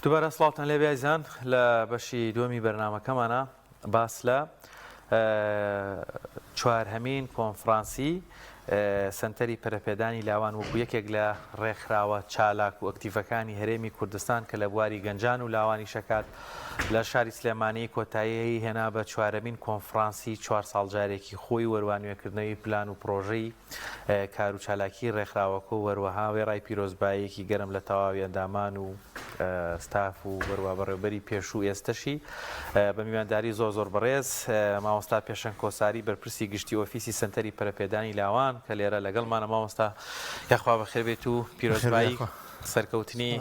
دووبارە سڵاوتان لێبێ ئازیزان لە بەشی دووەمی بەرنامەکەمانە باس لە چوارهەمین کۆنفرانسی سەنتەری پەرەپێدانی لاوان وەکو یەکێک لە ڕێکخراوە چالاک و ئەکتیڤەکانی هەرێمی کوردستان کە لە بواری گەنجان و لاوانی شەکات لە شاری سلێمانی کۆتایی هێنا بە چوارەمین کۆنفرانسی چوار ساڵ جارێکی خۆی وەروا نوێکردنەوەی پلان و پرۆژەی کار و چالاکیی ڕێکخراوەکە و هەروەها وێڕای پیرۆزباییەکی گەرم لە تەواوی ئەندامان و ستاف و هەروا بەڕێوبەری پێشوو ئێستەشی بە میوانداری زۆر زۆر بەڕێز مامۆستا پێشەنگ کۆساری بەرپرسی گشتی ئۆفیسی سەنتەری پەرەپێدانی لاوان کە لێرە لەگەڵمانە مامۆستا یاخوا بەخێر بێت و پیرۆزبایی سەرکەوتنی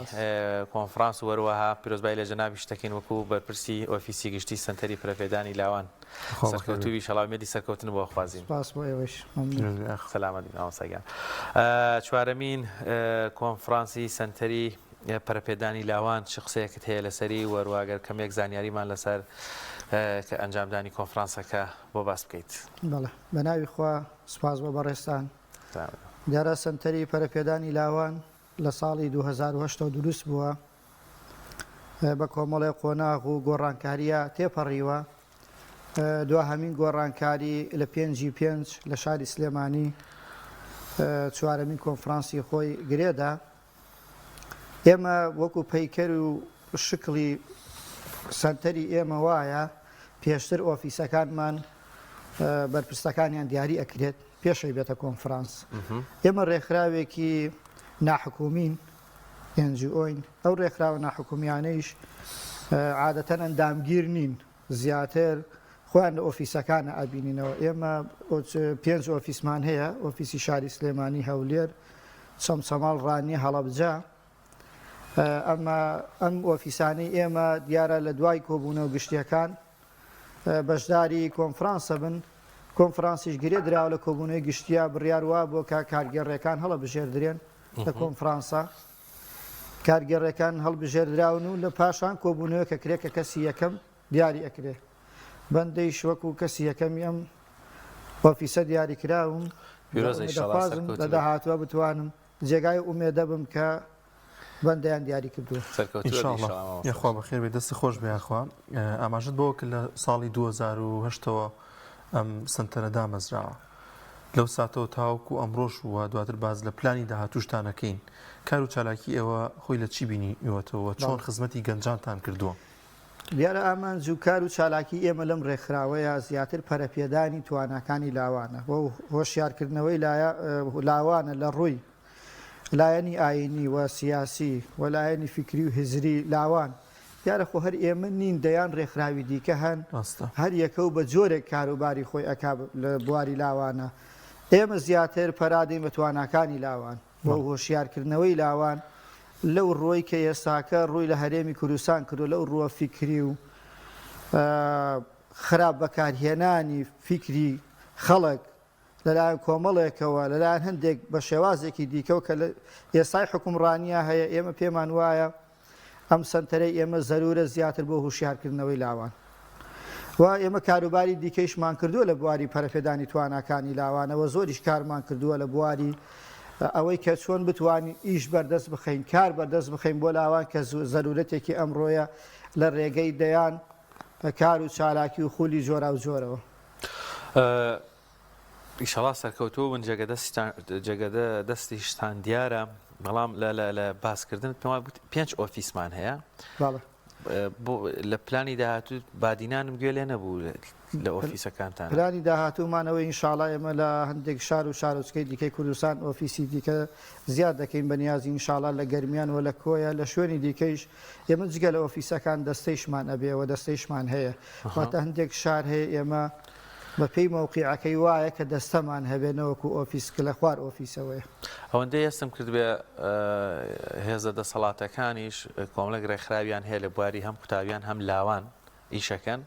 کۆنفرانس و هەروەها پیرۆزبایی لە جەنابیش دەکەین وەکو بەرپرسی ئۆفیسی گشتی سەنتەری پەرەپێدانی لاوان. سەرکەوتوو بی ئیشەڵا ئومێدی سەرکەوتن بۆ خوازین. سپاس بۆ ئێوەش مەمنون. سەلامەت بی مامۆستا گیان. چوارەمین کۆنفرانسی سەنتەری پەرەپێدانی لاوان چ قسەیەکت هەیە لەسەری و هەروەها گەر کەمێک زانیاریمان لەسەر کە ئەنجامدانی کۆنفرانسەکە بۆ باس بکەیت. بەڵێ بەناوی خوا سپاس بۆ بەڕێزتان. دیارە سەنتەری پەرەپێدانی لاوان لە ساڵی 2008 ەوە دروست بووە. بە کۆمەڵێ قۆناغ و گۆڕانکارییە تێپەڕیوە، دواهەمین گۆڕانکاری لە پێنجی پێنج لە شاری سلێمانی چوارەمین کۆنفرانسی خۆی گرێدا. ئێمە وەکو پەیکەر و شکڵی سەنتەری ئێمە وایە پێشتر ئۆفیسەکانمان بەرپرسەکانیان دیاری ئەکرێت پێشەوەی بێتە کۆنفرانس. ئێمە ڕێکخراوێکی ناحکومین NGO ین، ئەو رێکخراوە ناحکومیانەیش عادەتەن ئەندامگیر نین، زیاتر خۆیان لە ئۆفیسەکانە ئەبینینەوە. ئێمە پێنج ئۆفیسمان هەیە، ئۆفیسی شاری سلێمانی، هەولێر، چەمچەماڵ، رانیە، هەڵەبجە. ئەمە ئەم ئۆفیسانەی ئێمە دیارە لە دوای کۆبوونەوە گشتیەکان بەشداری کۆنفرانسە بن، کۆنفرانسیش گرێ دراوە لە کۆبوونەوەی گشتیە، بڕیار وابووە کە کارگێڕیەکان هەڵەبژێردرێن لە کۆنفرانسە کارگێڕیەکان هەڵبژێردراون و لە پاشان کۆبوونەوە کە کرێ کە کەسی یەکەم دیاری ئەکرێ بەندەیش وەکو کەسی یەکەمی ئەم ئۆفیسە دیاری کراوم دەخوازم لە داهاتوە بتوانم جێگای ئومێدە بم کە بەندەیان دیاری کردووە. سەرکەوتوو ئینشاڵڵا بی ئینشاڵڵا مامۆستا. یاخوا بەخێر بێی دەستت خۆش بێ یاخوا ئاماژەت بەوە کرد لە ساڵی 2008 ەوە ئەم سەنتەرە دامەزراوە لەو ساتەوە تاوەکو ئەمڕۆش و دواتر باس لە پلانی داهاتووشتان ئەکەین کار و چالاکی ئێوە خۆی لە چی بینیوەتەوە چۆن بەڵێ. خزمەتی گەنجانتان کردووە؟ دیارە ئامانج و کار و چالاکی ئێمە لەم ڕێکخراوەیە زیاتر پەرەپێدانی تواناکانی لاوانە و هۆشیارکردنەوەی لاوانە لە ڕووی لایەنی ئایینی و سیاسی و لایەنی فیکری و هزری لاوان، دیارە خۆ هەر ئێمە نین دەیان ڕێکخراوی دیکە هەن ڕاستە. هەر یەکە و بە جۆرێک کاروباری خۆی ئەکا لە بواری لاوانە، ئێمە زیاتر پەرادەین بە تواناکانی لاوان و بەڵێ. هۆشیارکردنەوەی لاوان لەو ڕووەی کە ئێستاکە ڕووی لە هەرێمی کوردستان کردووە لەو ڕووە فیکری و خراپ بەکارهێنانی فیکری خەڵک لەلایەن کۆمەڵێکەوە، لەلایەن هەندێک بە شێوازێکی دیکەوە کە لە ئێستای حوکمڕانییا هەیە، ئێمە پێمان وایە ئەم سەنتەرەی ئێمە زەرورە زیاتر بۆ هوشیارکردنەوەی لاوان و ئێمە کاروباری دیکەیشمان کردووە لە بواری پەرەپێدانی تواناکانی لاوانەوە، زۆریش کارمان کردووە لە بواری ئەوەی کە چۆن بتوانین ئیش بەردەست بخەین، کار بەردەست بخەین بۆ لاوان کە زەرورەتێکی ئەمڕۆیە لە رێگەی دەیان کار و چالاکی و خولی جۆراوجۆرەوە. ئیشەڵا سەرکەوتوو بن جێگە دەستتان جێگە دەستیشتان دیارە بەڵام لە لە لە باسکردن پێم وایە پێنج ئۆفیسمان هەیە بەڵێ بۆ لە پلانی داهاتوو بادینانم گوێ لێ نەبوو لە ئۆفیسەکانتان پلانی داهاتوومانەوە ئینشاڵا ئێمە لە هەندێک شار و شارۆچکەی دیکەی کوردستان ئۆفیسی دیکە زیاد دەکەین بە نیازی ئینشاڵا لە گەرمیان و لە کۆیە لە شوێنی دیکەیش ئێمە جگە لە ئۆفیسەکان دەستەیشمان ئەبێ و دەستەیشمان هەیە واتە هەندێک شار هەیە ئێمە بە پێی مەوقیعەکەی وایە کە دەستەمان هەبێ نەوەکو ئۆفیس کە لە خوار ئۆفیسەوەیە. ئەوەندەی هەستم کردبێ هێزە دەسەڵاتەکانیش کۆمەڵێک ڕێکخراویان هەیە لە بواری هەم قوتابیان هەم لاوان ئیشەکەن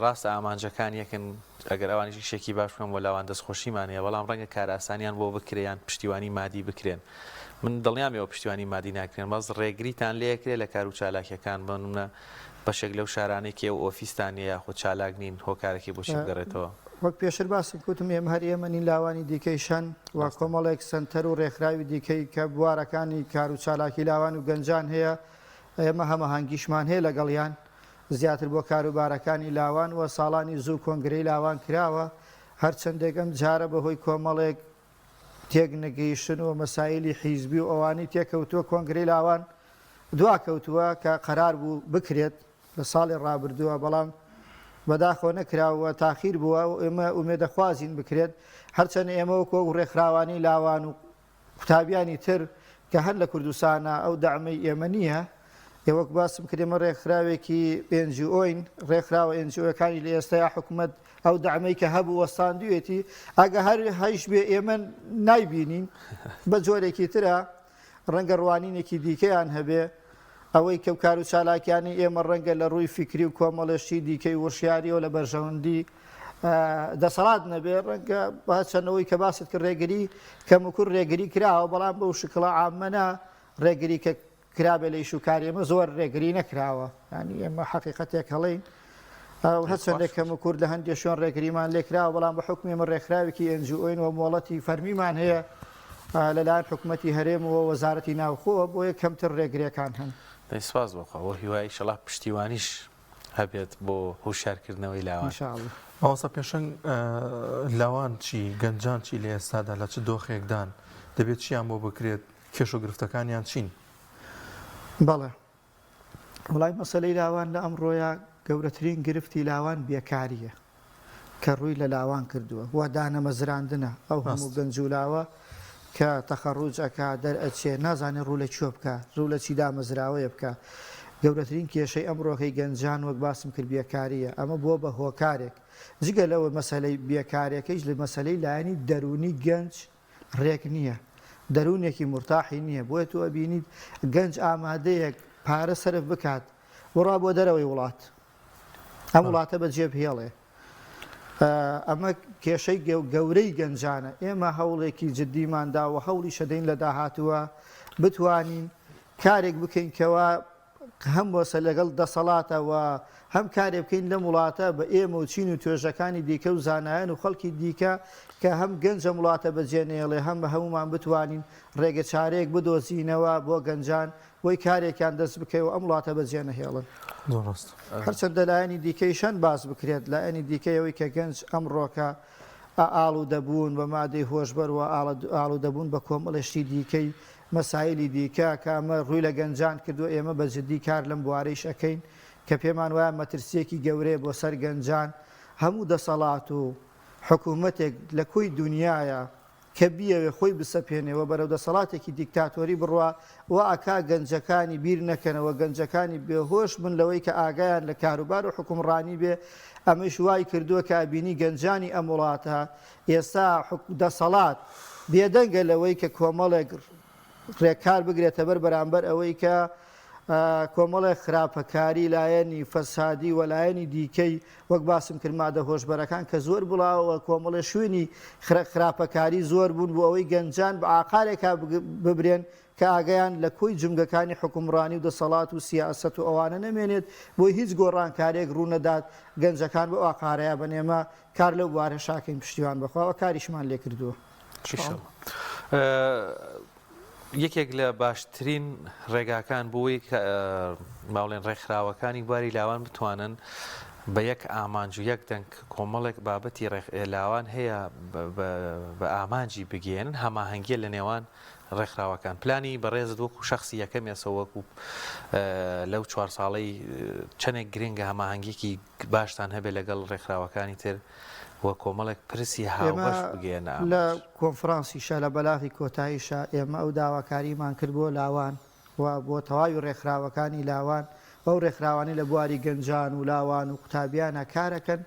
ڕاستە ئامانجەکان یەکن ئەگەر ئەوانیش ئیشێکی باش بکەن بۆ لاوان دەستخۆشیمان هەیە بەڵام ڕەنگە کارئاسانیان بۆ بکرێ یان پشتیوانی مادی بکرێن من دڵنیام ئێوە پشتیوانی مادی ناکرێن بەس ڕێگریتان لێکرێ لە کار و چالاکیەکان بۆ نمونە بەشێک لەو شارانەی کە ئێوە ئۆفیستان نییە یاخود چالاک نین هۆکارەکەی بۆچی بگەڕێتەوە؟ وەک پێشتر باسم کوتم ئێمە هەر ئێمە نین لاوانی دیکەیش هەن و ڕاستە. کۆمەڵێک سەنتەر و ڕێکخراوی دیکەی کە بوارەکانی کار و چالاکی لاوان و گەنجان هەیە. ئێمە هەماهەنگیشمان هەیە لەگەڵیان زیاتر بۆ کاروبارەکانی لاوان و ساڵانی زوو کۆنگرەی لاوان کراوە هەرچەندێک ئەم جارە بەهۆی کۆمەڵێک تێک نەگەیشتن و مەسایلی حیزبی و ئەوانەی تێکەوتووە کۆنگرەی لاوان دواکەوتووە کە قەرار بوو بکرێت لە ساڵی ڕابردووە بەڵام بەداخەوە نەکرا و تاخیر بووە و ئێمە ئومێدەخوازین بکرێت هەرچەند ئێمە وەکو ئەو ڕێکخراوانەی لاوان و قوتابیانی تر کە هەر لە کوردستانە ئەو دەعمەی ئێمە نییە ئێ وەک باسم کرد ئێمە ڕێکخراوێکی NGO ین ڕێکخراوە NGO ەکانی لە ئێستایا حکومەت ئەو دەعمەی کە هەبوو وەستاندوێتی ئەگە هەر هەیش بێ ئێمە نایبینین بە جۆرێکی ترە ڕەنگە ڕوانینێکی دیکەیان هەبێ ئەوەی کە کار و چالاکیانی ئێمە ڕەنگە لە ڕووی فیکری و کۆمەڵێشتی دیکەی وشیاریەوە لە بەرژەوەندی دەسەڵات نەبێ ڕەنگە هەرچەندەوەی کە باست کرد ڕێگری کەموکوڕ ڕێگری کراوە بەڵام بەو شکڵە عامەنا ڕێگری کە کرابێ لە ئیش و کاری ئێمە زۆر ڕێگری نەکراوە ینی ئێمە حەقیقەتێک هەڵین هەرچەندێک کەم و کورد لە هەندێک شوێن ڕێگریمان لێکراوە بەڵام بە حکومی ئێمە ڕێکخراوێکی NGO ین و مۆڵەتی فەرمیمان هەیە لەلایەن حکوومەتی هەرێم و وەزارەتی ناوخۆوە بۆیە کەمتر ڕێگریەکان هەن. دەی سپاس بۆ خوا بۆ هیوای ئیشەڵا پشتیوانیش هەبێت بۆ هۆشیارکردنەوەی لاوان. ان شاء اللە. مامۆستا پێشەنگ لاوان چی گەنجان چی لە ئێستادا لە چ دۆخێکدان دەبێت چیان بۆ بکرێت کێشە و گرفتەکانیان چین؟ بەڵێ وەڵای مەسەلەی لاوان لە ئەمڕۆیا گەورەترین گرفتی لاوان بێکارییە کە ڕووی لە لاوان کردووە و دانەمەزراندنە ئەو هەموو گەنج و لاوە کە تەخەڕوج ئەکا دەرئەچێ نازانێ ڕوو لە کوێ بکا ڕوو لە چی دامەزراوەیە بکا گەورەترین کێشەی ئەمڕۆکەی گەنجان وەک باسم کرد بێکارییە ئەمە بووە بە هۆکارێک جگە لەوە مەسەلەی بێکارێکەیش لە مەسەلەی لایەنی دەروونی گەنج ڕێک نییە دەروونێکی مورتاحی نییە بۆیە تۆ ئەبینیت گەنج ئامادەیە پارە سەرف بکات بڕوا بۆ دەرەوەی وڵات ئەم وڵاتە بەجێ بهێڵێ ئەمە کێشەی گەورەی گەنجانە ئێمە هەوڵێکی جددیمان دا و هەوڵی شەدەین لە داهاتووە بتوانین کارێک بکەین کەوا هەم وەسە لەگەڵ دەسەڵاتە و هەم کارێ بکەین لەم وڵاتە بە ئێمە و چین و توێژەکانی دیکە و زانایان و خەڵکی دیکە کە هەم گەنج ئەم وڵاتە بەجێ نەیەڵێ هەم بە هەموومان بتوانین ڕێگە چارەیەک بدۆزینەوە بۆ گەنجان بۆی کارێکیان دەست بکەوێ و ئەم وڵاتە بەجێ نەهێڵن. زۆر ڕاستە. هەرچەندە لایەنی دیکەیش هەن باس بکرێت، لایەنی دیکەی ئەوەی کە گەنج ئەمڕۆکە ئاڵوودەبوون بە مادەی هۆشبەر و ئاڵوودەبوون بە کۆمەڵێ شتی دیکەی مەسایلی دیکە کە ئەمە ڕووی لە گەنجان کردووە، ئێمە بە جدی کار لەم بوارەیش ئەکەین کە پێمان وایە مەترسییەکی گەورەیە بۆ سەر گەنجان، هەموو دەسەڵات و حکوومەتێک لە کۆی دونیایا کە بیەوێ خۆی بسەپێنێ و بەرەو دەسەڵاتێکی دیکتاتۆری بڕوا، وا ئەکا گەنجەکانی بیر نەکەنەوە، گەنجەکانی بێهۆش بن لەوەی کە ئاگایان لە کاروبار و حوکمڕانی بێ، ئەمەیش وای کردووە کە ئەبینی گەنجانی ئەم وڵاتە ئێستا دەسەڵات بێدەنگە لەوەی کە کۆمەڵێک ڕێکار بگرێتەبەر بەرامبەر ئەوەی کە کۆمەڵێک خراپەکاری لایەنی فەسادی و لایەنی دیکەی وەک باسم کرد مادە هۆشبەرەکان کە زۆر بڵاوە کۆمەڵێ شوێنی خراپەکاری زۆر بوون بۆ ئەوەی گەنجان بە ئاقارێکا ببرێن کە ئاگایان لە کۆی جومگەکانی حوکمڕانی و دەسەڵات و سیاسەت و ئەوانە نەمێنێت بۆی هیچ گۆڕانکاریەک ڕوونەدات گەنجەکان بەو ئاقارەیا بن ئێمە کار لەو بوارەش ئەکەین پشتیوان بەخوا و کاریشمان لێکردووە. یەکێک لە باشترین ڕێگاکان بۆی باڵێن ڕێکخراوەکانی بواری لاوان بتوانن بە یەک ئامانج و یەک دەنگ کۆمەڵێک بابەتی لاوان هەیە بە ئامانجی بگەێنن هەماهەنگیە لە نێوان ڕێکخراوەکان پلانی بەڕێزت وەکو شخصی یەکەم ێسە وەکو لەو چوار ساڵەی چەندێک گرنگە هەماهەنگیەکی باشتان هەبێت لەگەڵ ڕێکخراوەکانی تر و کۆمەڵێک پرسی ئێمە هاوبەش بگەیەنە لە ئامانج. کۆنفرانسیشا لە بەلاغی کۆتاییشا ئێمە ئەو داواکاریمان کرد بۆ لاوان و بۆ تەواوی ڕێکخراوەکانی لاوان و ئەو ڕێکخراوانەی لە بواری گەنجان و لاوان و قوتابیانا کارەکەن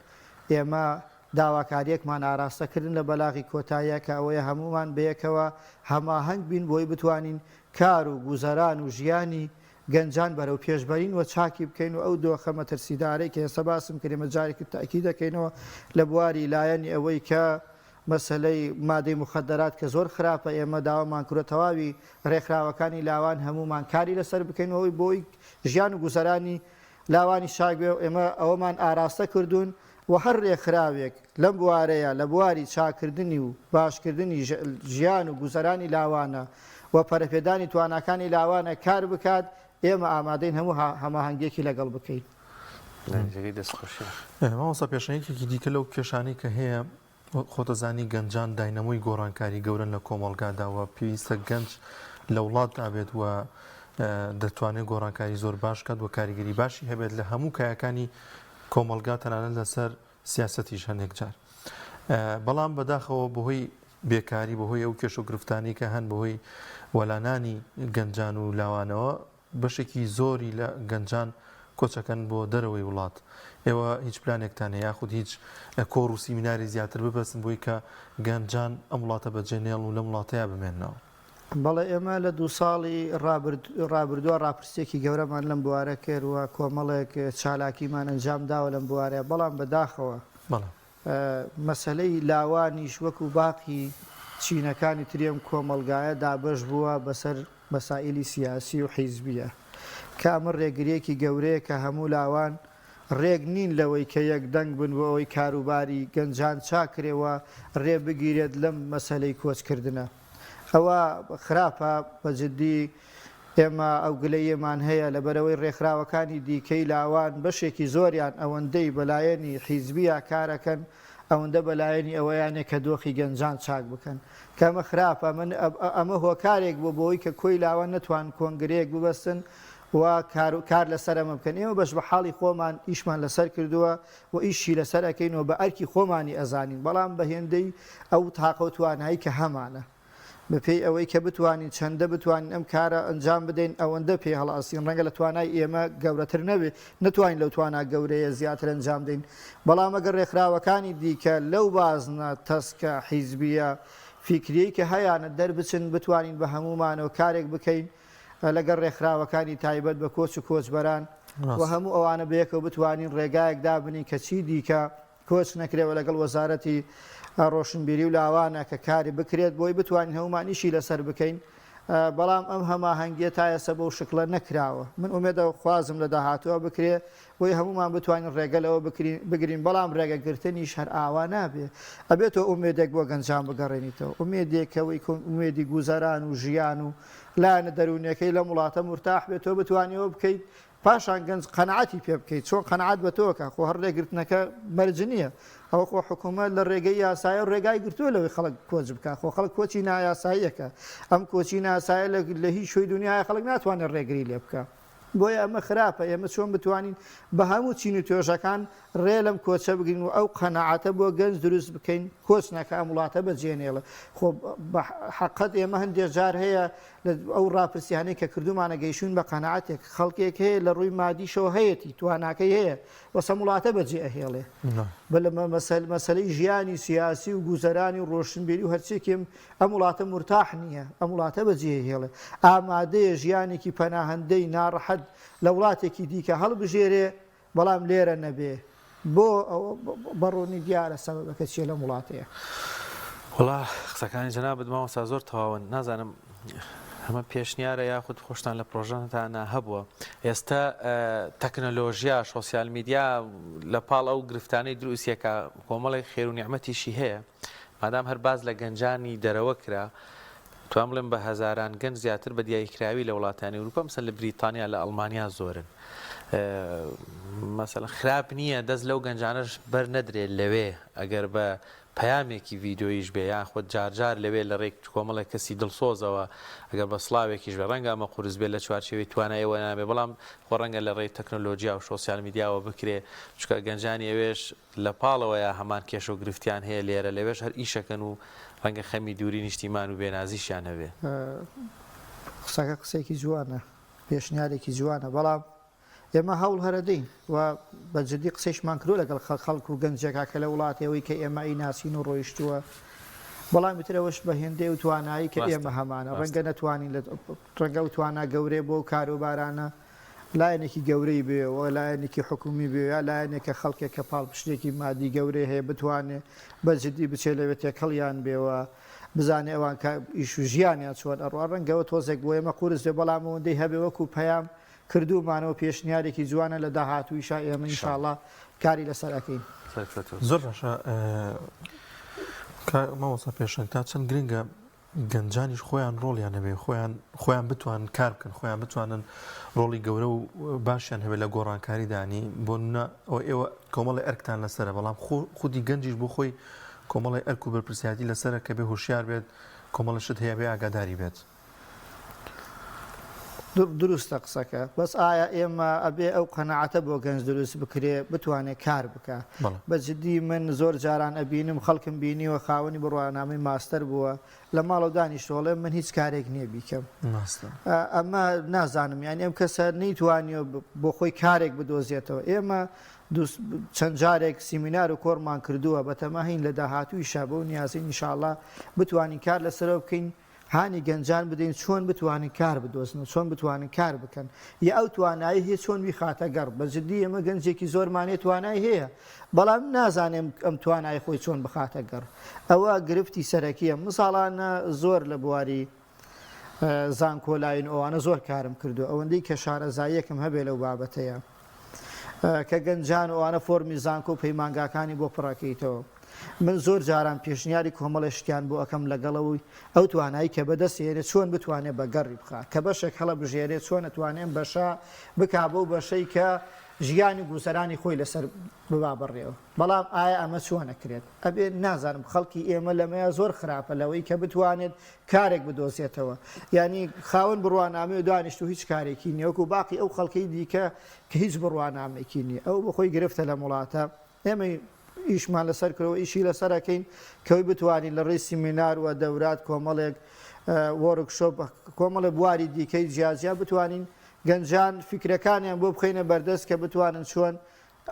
ئێمە داواکاریەکمان ئاراستە کردن لە بەلاغی کۆتاییا کە ئەوەیە هەموومان بەیەکەوە هەماهەنگ بین بۆی بتوانین کار و گوزەران و ژیانی گەنجان بەرەو پێش بەرین و چاکی بکەین و ئەو دۆخە مەترسیدارەی کە ئێستا باسم کرد ئێمە جارێکی تەئکید دەکەینەوە لە بواری لایەنی ئەوەی کە مەسەلەی مادەی موخەدەرات کە زۆر خراپە ئێمە داوامان کردوە تەواوی رێکخراوەکانی لاوان هەموومان کاری لەسەر بکەین و ئەوەی بۆی ژیان و گوزەرانی لاوانی چاک بێ و ئێمە ئەوەمان ئاراستە کردوون و هەر رێکخراوێک لەم بوارەیە لە بواری چاککردنی و باشکردنی ژیان و گوزەرانی لاوانە و پەرەپێدانی تواناکانی لاوانە کار بکات. ئێمە ئامادەین هەموو هەماهەنگیەکی لەگەڵ بکەین. جێگەی دەستخۆشیە. مامۆستا پێشەنگ یەکێکی دیکە لەو کێشانەی کە هەیە خۆتەزانی گەنجان داینەمۆی گۆڕانکاری گەورەن لە کۆمەڵگادا و پێویستە گەنج لە وڵاتدا بێت و دەتوانێت گۆڕانکاری زۆر باش کات و کاریگەری باشی هەبێت لە هەموو کایەکانی کۆمەڵگا تەنانەت لەسەر سیاسەتیش هەندێک جار بەڵام بەداخەوە بەهۆی بێکاری بەهۆی ئەو کێشە و گرفتانەی کە هەن بەهۆی وەلانانی گەنجان و لاوانەوە بەشێکی زۆری لە گەنجان کۆچەکەن بۆ دەرەوەی وڵات ئێوە هیچ پلانێکتان هەیە یاخود هیچ کۆڕ و سیمیناری زیاتر ببەستن بۆی کە گەنجان ئەم وڵاتە بەجێ نێڵن و لەم وڵاتەیا بمێننەوە؟ بەڵێ ئێمە لە دوو ساڵی ڕابردووە ڕاپرسیەکی گەورەمان لەم بوارە کرد و کۆمەڵێک چالاکیمان ئەنجام داوە لەم بوارە بەڵام بەداخەوە مەسەلەی لاوانیش وەکو باقی چینەکانی تری ئەم کۆمەڵگایە دابەش بووە بەسەر مەسائیلی سیاسی و حیزبیە کە ئەمە ڕێگریەکی گەورەیە کە هەموو لاوان ڕێک نین لەوەی کە یەک دەنگ بن بۆ ئەوەی کاروباری گەنجان چاکرێ و ڕێ بگیرێت لەم مەسەلەی کۆچکردنە. ئەوە خراپە بە جدی ئێمە ئەو گلەییەمان هەیە لەبەرئەوەی ڕێکخراوەکانی دیکەی لاوان بەشێکی زۆریان ئەوەندەی بەلایەنی حیزبیە کارەکەن ئەوەندە بەلایەنی ئەوەیانە کە دۆخی گەنجان چاک بکەن کە ئەمە خراپە من ئەمە هۆکارێک بوو بۆی کە کۆی لاوان نەتوان کۆنگرەیەک ببەستن و کار کار لەسەر ئەمە بکەن ئێمە بەش بە حاڵی خۆمان ئیشمان لەسەر کردووە و ئیشی لەسەر ئەکەین و بە ئەرکی خۆمانی ئەزانین بەڵام بە هێندەی ئەو تاقە و توانایی کە هەمانە بە پێی ئەوەی کە بتوانین چەندە بتوانین ئەم کارە ئەنجام بدەین ئەوەندە پێی هەڵئەستین ڕەنگە لە توانای ئێمە گەورەتر نەبێ نەتوانین لەو توانا گەورەیە زیاتر ئەنجام دەین بەڵام ئەگەر ڕێکخراوەکانی دیکە لەو بازنە تەسکە حیزبیە فیکریەی کە هەیانە دەربچن بتوانین بە هەموومانەوە کارێک بکەین لەگەڵ ڕێکخراوەکانی تایبەت بە کۆچ و کۆچبەران و هەموو ئەوانە بەیەکەوە بتوانین ڕێگایەک دابنین کە چی دیکە کۆچ نەکرێ و لەگەڵ وەزارەتی ڕۆشنبیری و لاوانە کە کاری بکرێت بۆی بتوانین هەمومان ئیشی لەسەر بکەین بەڵام ئەم هەماهەنگیە تا ئێستا بەو شکڵە نەکراوە من ئومێدە خوازم لە داهاتووە بکرێ بۆی هەمومان بتوانین ڕێگە لەوە بگرین بەڵام ڕێگە گرتنیش هەر ئاوا نابێ ئەبێت تۆ ئومێدێک بۆ گەنجان بگەڕێنیتەوە ئومێدێک کەوەی ئومێدی گوزەران و ژیان و لایەنە دەروونیەکەی لەم وڵاتە مورتاح بێت تۆ بتوانی ئەوە بکەیت پاشان گەنج قەناعەتی پێ بکەیت چۆن قەناعەت بە تۆ کە خۆ هەر ڕێگرتنەکە مەرج نییە ئەوە خۆ حکوومەت لە ڕێگەی یاسایە ڕێگای گرتووە لەوەی خەڵک کۆچ بکە خۆ خەڵک کۆچی نایاساییەکە ئەم کۆچی ناسایە لە هیچ شوێی دنیای خەڵک ناتوانێت ڕێگری لێ بکە بۆیە ئەمە خراپە، ئێمە چۆن بتوانین بە هەموو چین و توێژەکان ڕێ لەم کۆچە بگرین و ئەو قەناعەتە بۆ گەنج دروست بکەین کۆچ نەکا ئەم وڵاتە بەجێ نێڵێ. خۆ بە حەقەت ئێمە هەندێ جار هەیە لە ئەو ڕاپرسیانەی کە کردوومانە گەیشتووین بە قەناعەتێک خەڵکێک هەیە لە ڕووی مادیشەوە هەیەتی تواناکەی هەیە بەس ئەم وڵاتە بەجێ ئەهێڵێ. بە لە مەسەلەی ژیانی سیاسی و گوزەرانی و ڕۆشنبیری و هەرچیەکی ئەم وڵاتە مورتاح نییە، ئەم وڵاتە بەجێهێڵێ، ئامادەیە ژیانێکی پەناهەندەی ناڕەحەت لە وڵاتێکی دیکە هەڵبژێرێ، بەڵام لێرە نەبێ. بۆ؟ ئەوە بە ڕوونی دیارە سەبەبەکە چییە لەم وڵاتەیە. وەڵا قسەکانی جەنابت مامۆستا زۆر تەواون، نازانم ئەمە پێشنیارە یاخود خۆشتان لە پرۆژەتانە هەبووە. ئێستا تەکنەلۆژیا، social media لە پاڵ ئەو گرفتانەی دروستیەکە کۆمەڵێک خێر و نیعمەتیشی هەیە. مادام هەر باس لە گەنجانی دەرەوە کرا، توان بڵێم بە هەزاران گەنج زیاتر بە دیاریکراوی لە وڵاتانی ئەوروپا مەسەلەن لە بریتانیا لە ئەڵمانیا زۆرن. مەسەلەن خراپ نییە دەست لەو گەنجانەش بەر نەدرێت لەوێ ئەگەر بە پەیامێکی ڤیدیۆییش بێ یاخود جارجار لەوێ لە ڕێی کۆمەڵێک کەسی دڵسۆزەوە ئەگەر بە سڵاوێکیش بێ ڕەنگە ئەمە قورس بێت لە چوارچێوەی توانای ئێوە نابێ بەڵام خۆ ڕەنگە لە ڕێی تەکنۆلۆجیا و social media وە بکرێ چونکە گەنجانی ئەوێش لە پاڵەوەیا هەمان کێشە و گرفتیان هەیە لێرە لەوێش هەر ئیشەکەن و ڕەنگە خەمی دووری نیشتیمان و بێنازیشیان هەبێ. قسەکە قسەیەکی جوانە، پێشنیارێکی جوانە، بەڵام ئێمە هەوڵ هەرەدەین و بە جدی قسەیشمان کردووە لەگەڵ خەڵک و گەنجێکا کە لە وڵاتی ئەوەی کە ئێمە ئەیناسین و ڕۆیشتووە، بەڵام ئیتر ئەوەش بە هێندەی ئەو توانایی کە ئێمە هەمانە ڕەنگە نەتوانین لە ڕەنگە ئەو توانا گەورەیە بۆ ئەو کاروبارانە لایەنێکی گەورەی بوێ و لایەنێکی حکومی بوێ یا لایەنێک کە خەڵکێک کە پاڵپشتێکی مادی گەورەی هەیە بتوانێ بە جدی بچێ لەوێ تێکەڵیان بێ و بزانێ ئەوان کە ئیش و ژیانیان چۆن ئەڕوا ڕەنگە ئەوە تۆزێک بۆ ئێمە قورس بێ بەڵام ئەوەندەی هەبێ وەکوو پەیام کردوومانە و پێشنیارێکی جوانە لە داهاتوویشا ئێمە ئینشاڵڵا کاری لەسەر ئەکەین. زۆر باشە مامۆستا پێشەنگ تا چەند گرنگە؟ گەنجانیش خۆیان ڕۆڵیان هەبێ خۆیان خۆیان بتوانن کار بکەن خۆیان بتوانن ڕۆڵی گەورە و باشیان هەبێت لە گۆڕانکاریدانی بۆ نمونە ئەوە ئێوە کۆمەڵی ئەرکتان لەسەرە بەڵام خودی گەنجیش بۆ خۆی کۆمەڵی ئەرک و بەرپرسیارەتی لەسەرە کە بێ هۆشیار بێت کۆمەڵە شت هەیە بێ ئاگاداری بێت. دروستە قسەکە بەس ئایا ئێمە ئەبێ ئەو قەناعەتە بۆ گەنج دروست بکرێ بتوانێ کار بکا بە جدی من زۆر جاران ئەبینم خەڵکم بینیوە خاوەنی بڕوانامەی ماستەر بووە لە ماڵەوە دانیشتووە من هیچ کارێک نییە بیکەم ئەمە نازانم یانی ئەم کەسە نەیتوانیوە بۆ خۆی کارێک بدۆزێتەوە ئێمە چەند جارێک سیمینار و کۆڕمان کردووە بەتەماهین لە داهاتوویشا بەو نیازین ئینشاڵڵا بتوانین کار لەسەرەوە بکەین هانی گەنجان بدەین چۆن بتوانن کار بدۆزنەوە، چۆن بتوانن کار بکەن، یا ئەو توانایەی هەیە چۆن بیخاتە گەڕ، بە جدی ئێمە گەنجێکی زۆرمان هەیە توانای هەیە، بەڵام نازانێ ئەم توانای خۆی چۆن بخاتە گەڕ، ئەوە گرفتی سەرەکییە، من ساڵانە زۆر لە بواری زانکۆلاین و ئەوانە زۆر کارم کردووە، ئەوەندەی کە شارەزاییەکم هەبێ لەو بابەتەیە. کە گەنجان و ئەوانە فۆرمی زانکۆ و پەیمانگاکانی بۆ پڕەکەیتەوە من زۆر جاران پێشنیاری کۆمەڵێ شتیان بۆ ئەکەم لەگەڵەوەی ئەو توانایی کە بەدەست هێنێ چۆن بتوانێ بە گەڕی بخا کە بەشێک هەڵەبژێرێ چۆن ئەتوانێ ئەم بەشە بکا بەو بەشەی کە ژیانی گوزەرانی خۆی لەسەر ببا بەڕێوە بەڵام ئایا ئەمە چۆن ئەکرێت ئەبێ نازانم خەڵکی ئێمە لەمەیا زۆر خراپە لەوەی کە بتوانێت کارێک بدۆزێتەوە یانی خاوەن بڕوانامەی و دانیشتوو هیچ کارێکی نییە وەکو باقی ئەو خەڵکەی دیکە کە هیچ بڕوانامێکی نییە ئەو بەخۆی گرفتە لەم وڵاتە ئێمە ئیشمان لەسەر کرەوە ئیشی لەسەر ئەکەین کەوەی بتوانین لە ڕێی سیمینار و دەورات کۆمەڵێک وۆرکشۆپ کۆمەڵێ بواری دیکەی جیاجیا بتوانین گەنجان فیکرەکانیان بۆ بخەینە بەردەست کە بتوانن چۆن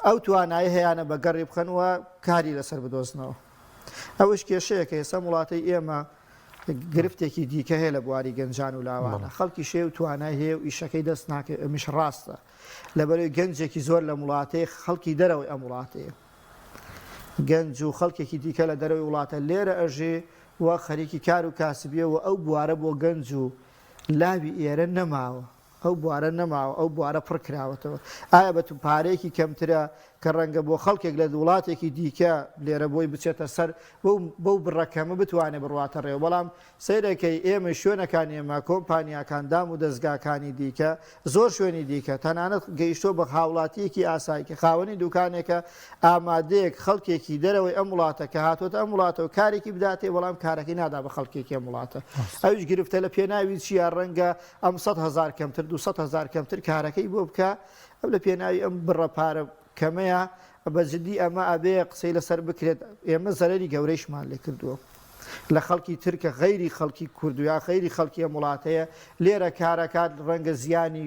ئەو توانایەی هەیانە بە گەڕی بخەن و کاری لەسەر بدۆزنەوە. ئەوەش کێشەیەکە ئێستا ئەم وڵاتەی ئێمە گرفتێکی دیکە هەیە لە بواری گەنجان و لاوانە خەڵکی شێ و توانای هەیە و ئیشەکەی دەست ناکەوێت ئەمیش ڕاستە لەبەرەوەی گەنجێکی زۆر لەم وڵاتەیە خەڵکی دەرەوەی ئەم وڵاتەیە گەنج و خەڵکێکی دیکە لە دەرەوەی وڵاتە لێرە ئەژێ و خەریکی کار و کاسبیە و ئەو بوارە بۆ گەنج و لاوی ئێرە نەماوە ئەو بوارە نەماوە، ئەو بوارە پڕ کراوەتەوە. ئایا بە پارەیەکی کەمترە کە ڕەنگە بۆ خەڵکێک لە وڵاتێکی دیکە لێرە بۆی بچێتە سەر بەو بڕە کەمە بتوانێ بڕواتە ڕێوە، بەڵام سەیرەکەی ئێمەی شوێنەکانی ئێمە، کۆمپانیاکان، دام و دەزگاکانی دیکە، زۆر شوێنی دیکە، تەنانەت گەیشتووە بە هاوڵاتییەکی ئاسایی کە خاوەنی دوکانێکە، ئامادەیەک خەڵکێکی دەرەوەی ئەم وڵاتە کە هاتووەتە ئەم وڵاتەوە کارێکی بداتێ، بەڵام کارەکەی نادا بە خەڵکێکی ئەم وڵاتە. ئەویش گرفتە لە پێناوی چییە؟ ڕەنگە ئەم 100 هەزار کەمتر 200 هەزار کەمتر کارەکەی بۆ بکا ئەم لە پێناوی ئەم بڕە پارە کەمەیە بە جدی ئەمە ئەبێ قسەی لەسەر بکرێت ئێمە زەرەری گەورەیشمان لێ کردووە لە خەڵکی تر کە غەیری خەڵکی کورد و یا غەیری خەڵکی ئەم وڵاتەیە لێرە کارەکات ڕەنگە زیانی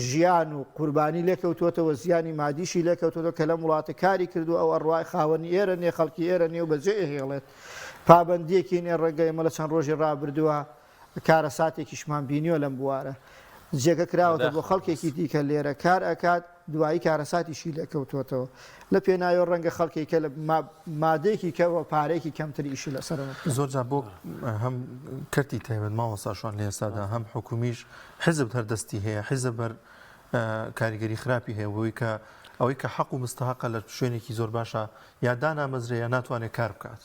ژیان و قوربانی لێکەوتووەتەوە زیانی مادیشی لێکەوتووەتەوە کە لەم وڵاتە کاری کردووە ئەو ئەڕوا خاوەنی ئێرە نیە خەڵکی ئێرە نیە و بەجێ ئەهێڵێت پابەندیەکی نیە ڕەنگە ئێمە لە چەند ڕۆژی ڕابردووە کارەساتێکیشمان بینیوە لەم بوارە. جێگە کراوەتە بۆ خەڵکێکی دیکە لێرە کار ئەکات دوایی کارەساتیشی لێکەوتووەتەوە. لە پێناوی ڕەنگە خەڵکێک کە لە مادەیەکی کە و پارەیەکی کەمتر ئیشی لەسەرەوە بکات. زۆر جار بۆ هەم کەرتی تایبەت مامۆستا شوان لە ئێستادا هەم حکومیش حیزب هەر دەستی هەیە حیزب هەر کاریگەری خراپی هەیە بۆی کە ئەوەی کە حەق و مستەهەقە لە شوێنێکی زۆر باشە یا دانامەزرێ یا ناتوانێت کار بکات.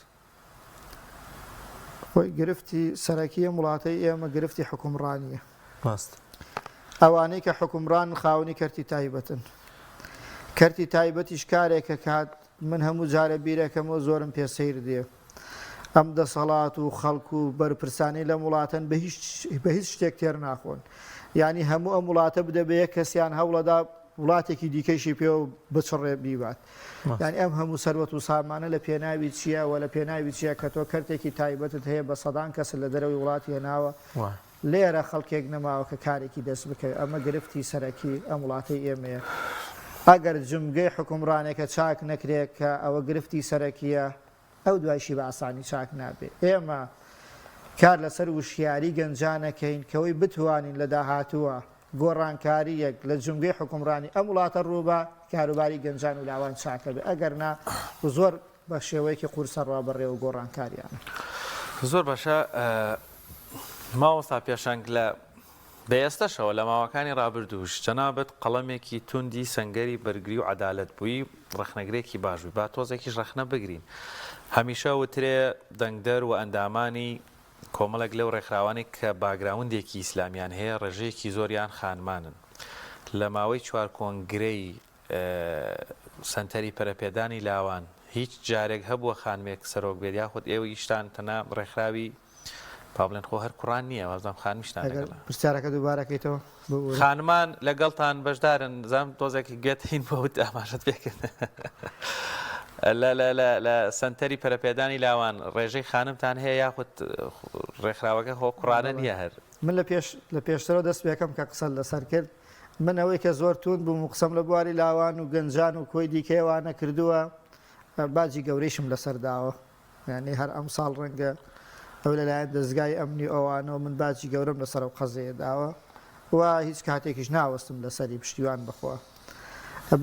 خۆی گرفتی سەرەکی ئەم وڵاتەی ئێمە گرفتی حوکمڕانییە. ڕاست. ئەوانەی کە حوکمڕانن خاوەنی کەرتی تایبەتن. کەرتی تایبەتیش کارێک ئەکات من هەموو جارێ بیرەکەمەوە زۆرم پێ سەیر دێ. ئەم دەسەڵات و خەڵک و بەرپرسانەی لەم وڵاتەن بە هیچ بە هیچ شتێک تێر ناخۆن. یانی هەموو ئەم وڵاتە بدە بە یەک کەسیان هەوڵەدا وڵاتێکی دیکەیشی پێوە بچڕێ بیبات. یانی ئەم هەموو سەروەت و سامانە لە پێناوی چییە و لە پێناوی چییە کە تۆ کەرتێکی تایبەتت هەیە بە سەدان کەست لە دەرەوەی وڵات هێناوە لێرە خەڵکێک نەماوە کە کارێکی دەست بکەوێت ئەمە گرفتی سەرەکی ئەم وڵاتەی ئێمەیە ئەگەر جومگەی حوکمڕانێکە چاک نەکرێت کە ئەوە گرفتی سەرەکییە ئەو دوایشی بە ئاسانی چاک نابێ. ئێمە کار لەسەر وشیاری گەنجان ئەکەین کەوەی بتوانین لە داهاتووە گۆڕانکارییەک لە جومگەی حوکمڕانی ئەم وڵاتە ڕووبا، کاروباری گەنجان و لاوان چاک ئەبێ. ئەگەرنا زۆر بە شێوەیەکی قورس ئەڕوا بەڕێوە گۆڕانکارییانە. زۆر باشە مامۆستا پێشەنگ لە بە ئێستەشەوە لە ماوەکانی ڕابردووش جەنابت قەڵەمێکی توندی سەنگەری بەرگری و عەدالەت بووی، ڕەخنەگرێکی باش بووی، با تۆزێکیش ڕەخنە بگرین. هەمیشە وترێ دەنگدەر و ئەندامانی. کۆمەڵێک لەو ڕێکخراوانەی کە background ێکی ئیسلامیان هەیە ڕێژەیەکی زۆریان خانمانن. لە ماوەی چوار کۆنگرەی سەنتەری پەرەپێدانی لاوان هیچ جارێک هەبووە خانمێک سەرۆک بێت یاخود ئێوە ئیشتان تەنها ڕێکخراوی با بڵێن خۆ هەر کوڕان نییە وازدام خانمیشتان ئەگەر لەگەڵە. پرسیارەکە دووبارە کەیتەوە ببورە. خانمان لەگەڵتان بەشدارن زام تۆزێک گوێت هین بۆ وت ئاماژەت پێ کرد لە لە لە لە سەنتەری پەرەپێدانی لاوان ڕێژەی خانمتان هەیە یاخود ڕێکخراوەکە خۆ کوڕانە بەڵێ نییە هەر. من لە پێش لە پێشترەوە دەست پێکەم کە قسەت لەسەر کرد من ئەوەی کە زۆر توند بووم و قسەم لە بواری لاوان و گەنجان و کۆی دیکەیەوانە کردووە باجی گەورەیشم لەسەر داوە یانی هەر ئەمساڵ ڕەنگە ئەو لەلایەن دەزگای ئەمنی ئەوانەوە من باجی گەورەم لەسەر ئەو قەزەیە داوە و هیچ کاتێکیش ناوەستم لەسەری پشتیوان بەخوا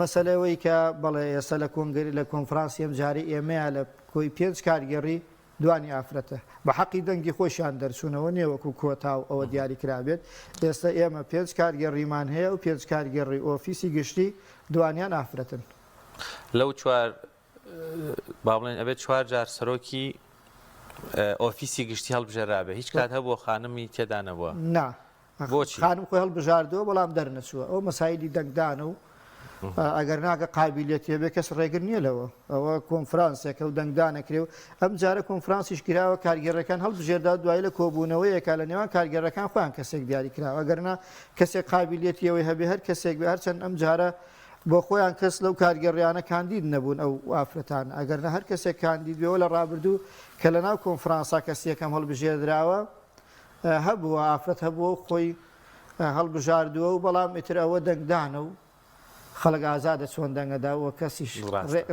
مەسەلە ئەوەی کە بەڵێ ئێستا لە کۆنگری لە کۆنفرانسی ئەم جارەی ئێمەیە لە کۆی پێنج کارگێڕی دوانی ئافرەتە بە حەقی دەنگی خۆشیان دەرچوونەوە نیە وەکو کۆتا و ئەوە دیاری کرابێت ئێستا ئێمە پێنج کارگێڕیمان هەیە و پێنج کارگێڕی ئۆفیسی گشتی دوانیان ئافرەتن. لەو چوار با بڵێن ئەبێت چوار جار سەرۆکی ئۆفیسی گشتی هەڵبژێرابێ هیچ کات هەبووە خانمی تێدا نەبووە؟ نا بۆچی؟ خانم خۆی هەڵبژاردووە بەڵام دەرنەچووە ئەو مەسایلی دەنگدانە و ئەگەر ناکە قابیلەتی هەبێ کەس ڕێگر نییە لەوە ئەوە کۆنفرانسێکە و دەنگدانەکرێ و ئەم جارە کۆنفرانسیش کراوە کارگێڕەکان هەڵبژێردا دوایی لە کۆبوونەوەیەکە لە نێوان کارگێڕەکان خۆیان کەسێک دیاری کراوە ئەگەرنا کەسێک قابیلەتی ئەوەی هەبێ هەر کەسێک بێ هەرچەند ئەم جارە بۆ خۆیان کەس لەو کارگێڕیانە کاندید نەبوون ئەو ئافرەتانە ئەگەرنا هەر کەسێک کاندید بێ وە لە ڕابردوو کە لە ناو کۆنفرانسا کەسی یەکەم هەڵبژێردراوە هەبووە ئافرەت هەبووە و خۆی هەڵبژاردووە و بەڵام ئیتر ئەوە دەنگدانە و خەڵک ئازادە چۆن دەنگەدا و کەسیش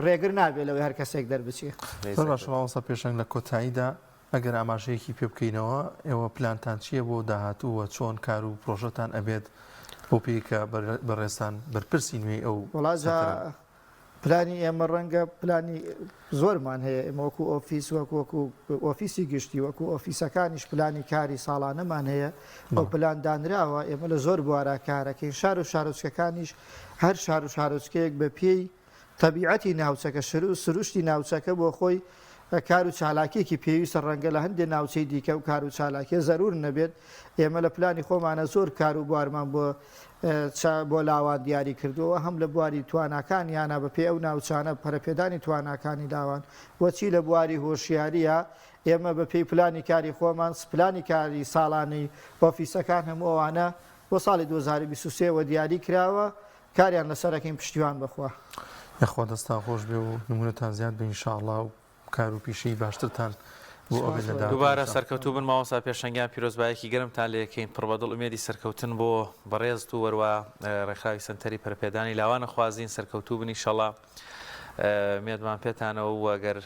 ڕێگر نابێت لەوەی هەر کەسێک دەربچێ. زۆر باشە مامۆستا پێشەنگ لە کۆتاییدا ئەگەر ئاماژەیەکی پێ بکەینەوە ئێوە پلانتان چییە بۆ داهاتوو و چۆن کار و پرۆژەتان ئەبێت بۆ پێی کە بەڕێزتان بەرپرسی نوێی ئەو وەڵا جا سەنتەرەن؟ پلانی ئێمە ڕەنگە پلانی زۆرمان هەیە ئێمە وەکو ئۆفیس وەکو وەکو ئۆفیسی گشتی وەکو ئۆفیسەکانیش پلانی کاری ساڵانەمان هەیە ئەو بەڵێ. پلان دانراوە ئێمە لە زۆر بوارا کارەکەین شار و شارۆچکەکانیش هەر شار و شارۆچکەیەک بە پێی تەبیعەتی ناوچەکە، سروشتی ناوچەکە بۆ خۆی کار و چالاکیەکی پێویستە، ڕەنگە لە هەندێ ناوچەی دیکە ئەو کار و چالاکیە زەرور نەبێت، ئێمە لە پلانی خۆمانە زۆر کار و بوارمان بۆ بۆ لاوان دیاری کردووە، هەم لە بواری تواناکانیانە بە پێی ئەو ناوچانە پەرەپێدانی تواناکانی لاوان و چی لە بواری هۆشیاریە ئێمە بە پێی پلانی کاری خۆمان پلانی کاری ساڵانەی ئۆفیسەکان هەموو ئەوانە بۆ ساڵی 2023 وە دیاری کراوە کاریان لەسەر ئەکەین پشتیوان بەخوا. یاخوا دەستان خۆش بێ و نمونەتان زیاد بێ ان شاء اللە و کار و پیشەی باشترتان بۆ ئەبێ لە داهاتوو دووبارە ان شاء. سەرکەوتوو بن مامۆستا پێشەنگ گیان پیرۆزبایەکی گەرمتان لێ ئەکەین پڕ بە دڵ ئومێدی سەرکەوتن بۆ بەڕێزت و وەروا ڕێکخراوی سەنتەری پەرەپێدانی لاوان ئەخوازین سەرکەوتوو بن ئیشەڵا مێدمان پێتانەوە و گەر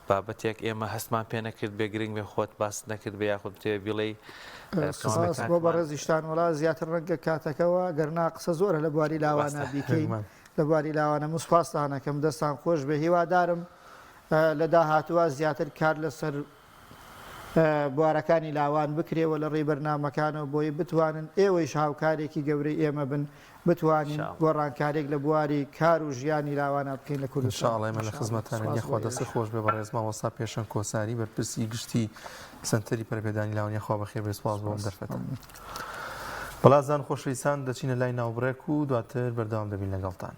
بابەتێک ئێمە هەستمان پێ نەکرد بێ گرنگ بێ خۆت باست نەکرد بێ یاخود بتەوێ بیڵێی سپاس بۆ بەڕێزیشتان وەڵا زیاتر ڕەنگە کاتەکەوە گەرنا قسە زۆرە لە بواری لاوانە بیکەین لە بواری لاوانە من سپاستانەکەم دەستان خۆش بێ هیوادارم لە داهاتووە زیاتر کار لەسەر بوارەکانی لاوان بکرێ و لە ڕێی بەرنامەکانەوە بۆی بتوانن ئێوەیش هاوکارێکی گەورەی ئێمە بن بتوانین گۆڕانکاریەک لە بواری کار و ژیانی لاوانا بکەین لە کوردستان. ان شاء اللە ئێمە لە ان شاء اللە. خزمەتتانین سوپاس بۆ یاخوا دەستت ئێوەش. خۆش بێ بەڕێز مامۆستا پێشەنگ کۆساری بەرپرسی گشتی سەنتەری پەرەپێدانی لاوان یاخوا بەخێر بێی سوپاس بۆ ئەم سوپاس. دەرفەتە. مەمنون. بەڵازان خۆشەویستان دەچینە لای ناوبڕێک و دواتر بەردەوام دەبین لەگەڵتان.